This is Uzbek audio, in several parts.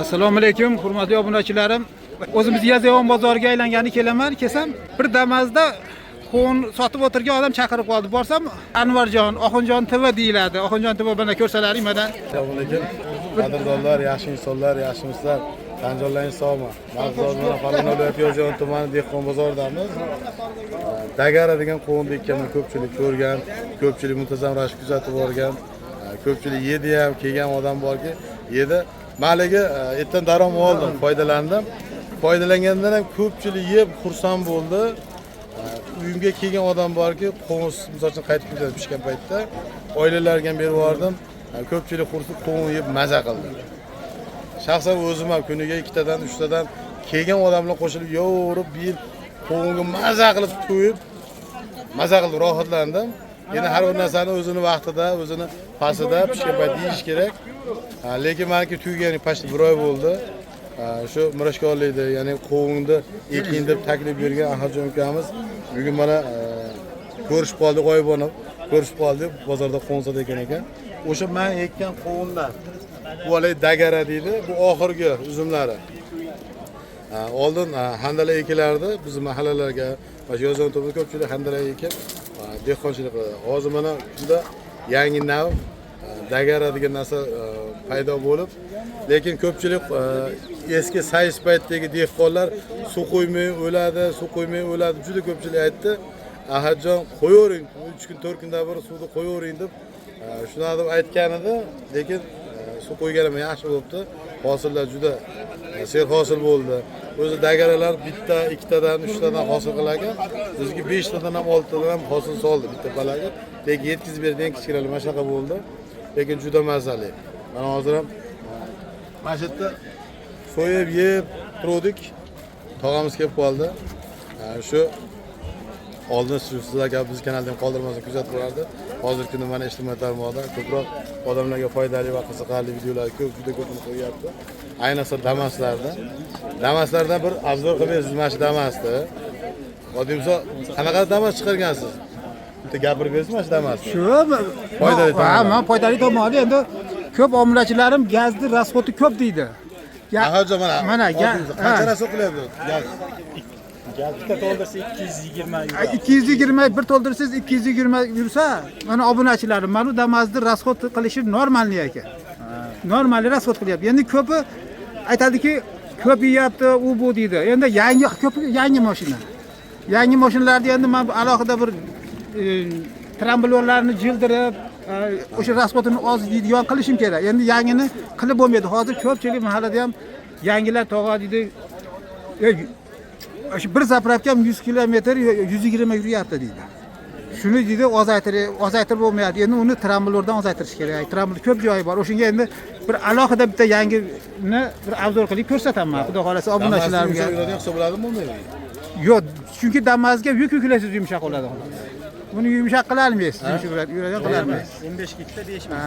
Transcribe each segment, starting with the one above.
Assalomu alaykum, hurmatli obunachilarim. O'zimiz Yozyovon bozoriga aylangani kelaman, kelsam bir Damazda qovun sotib o'tirgan odam chaqirib qoldi. Borsam Anvarjon, Oxunjon TV deyiladi. Oxunjon TV mana ko'rsalaring mana. Assalomu alaykum. Qadrdonlar, yaxshi insonlar, yaxshimisizlar? Tanjonlaringiz sog'mi? Maqsad mana Farg'ona viloyati Yozyovon tumani dehqon bozoridamiz. Dagara degan qovunni ekkanman, ko'pchilik ko'rgan, ko'pchilik muntazam ravishda kuzatib borgan. Ko'pchilik yedi ham, kelgan odam borki, yedi. Maligi ertadan daromad oldim, foydalandim. Foydalangandan ham ko'pchilik yeb xursand bo'ldi. Uyimga kelgan odam borki, qovun misol uchun qaytib ketadi pishgan paytda. Oilalarga ham berib yubordim. Ko'pchilik xursand qovun yeb maza qildi. Shaxsan o'zim ham kuniga ikkitadan, uchtadan kelgan odam bilan qo'shilib yo'rib, bir yil qovunga maza qilib to'yib, maza qilib rohatlandim. Endi har bir narsani o'zini vaqtida, o'zini pastida pishgan paytda yeyish kerak. Lekin maniki tuygani почти bir oy bo'ldi. Shu mirishkorlikda, ya'ni qovunni ekin deb taklif bergan Ahadjon ukamiz bugun mana ko'rishib qoldik, g'oyibona ko'rishib qoldik, bozorda qovun sotayotgan ekan. O'sha men ekkan qovunlar bu haligi dagara deydi, bu oxirgi uzumlari. Oldin handala ekilardi bizni mahallalarga, mana shu Yozyovon tumanida ko'pchilik handala ekib dehqonchilik qiladi. Hozir mana shunda yangi nav dagara degan narsa paydo bo'lib, lekin ko'pchilik eski sayz paytdagi dehqonlar suv qo'ymay o'ladi, suv qo'ymay o'ladi, juda ko'pchilik aytdi. Ahadjon qo'yavering, 3 kun 4 kunda bir suvni qo'yavering deb shunaqa deb aytgan edi, lekin suv qo'yganim yaxshi bo'libdi. Hosillar juda serhosil bo'ldi. O'zi dagaralar bitta, ikkitadan, uchtadan hosil qilar ekan. Bizga beshtadan ham, oltitadan ham hosil soldi bitta palagi. Lekin yetkazib beradigan kichkinalar mana shunaqa bo'ldi. Lekin juda mazali. Mana hozir ham mana shu yerda so'yib yeb turdik. Tog'amiz kelib qoldi. Shu oldin sizlar kabi bizni kanalda ham qoldirmasdan kuzatib borardi. Hozirgi kunda mana ijtimoiy tarmoqda ko'proq odamlarga foydali va qiziqarli videolar ko'p, juda ko'pini qo'yyapti. Ayniqsa Damaslarda. Damaslardan bir обзор qilib berasiz mana shu Damasni. Oddiy misol, qanaqa Damas chiqargansiz? Bitta gapirib bersiz mana shu Damasni. Shu Foydali Ha, tomoni. man foydali tomoni endi ko'p obunachilarim gazni расход i ko'p deydi. Ahadjon mana Mana oddiy misol, qancha расход qilyapti? Gaz. Gaz bitta to'ldirsa 220 yuradi. 220 bir to'ldirsangiz 220 yursa, mana obunachilarim, mana bu Damazni расход qilishi нормальный ekan. Нормальный расход qilyapti. Endi ko'pi aytadiki, ko'p yeyapti, u bu deydi. Endi yangi ko'p yangi mashina. Yangi mashinalarni endi men alohida bir tramblorlarni jildirib, o'sha расход ini oz yeydigan qilishim kerak. Endi yangini qilib bo'lmaydi. Hozir ko'pchilik mahallada ham yangilar tog'a deydi. "Ey, o'sha bir заправка ham 100 kilometr 120 yuryapti" deydi. Shuni deydi ozaytirib bo'lmayapti. Endi uni tramblordan ozaytirish kerak. Tramblor ko'p joyi bor. O'shanga endi bir alohida bitta yangini bir обзор qilib ko'rsataman. Xudo xolasa Damasni obunachilarimga. yumshoq yuradigan hisoblanadimi bo'lmaydi? Yo'q, chunki Damazga yuk yuklasangiz yumshoq bo'ladi xolos. Buni yumshoq qila olmaysiz, yumshoq yuradigan qila olmaysiz. 15 gektar 5 Ha.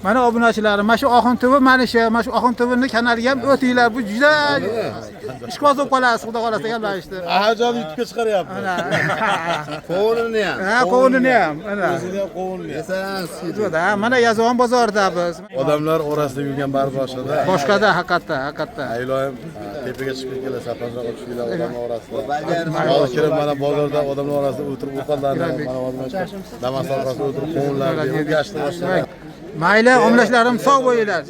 Mana obunachilarim, mana shu Oxun TV mana shu, mana shu Oxun TVning kanaliga ham o'tinglar. Bu juda ishqiboz bo'lib qolasiz, xudo xolasa gaplashishdi. Ahadjon YouTube'ga chiqaryapti. Mana. Qovunini ham. Ha, qovunini ham. Mana. O'zini ham qovunini ham. Yesangiz. Ha, mana Yozyovon bozorida biz. Odamlar orasida yurgan baribir boshqada. Boshqada haqiqatda, haqiqatda. Iloyim tepaga chiqib ketganlar, sarpanchoqqa tushib ketganlar odamlar orasida. Hozir kirib mana bozorda odamlar orasida o'tirib ovqatlanib, mana hozir Damas orqasida o'tirib qovunlarni yeb, gashti boshqa. Mayli, obunachilarim sog' bo'linglar.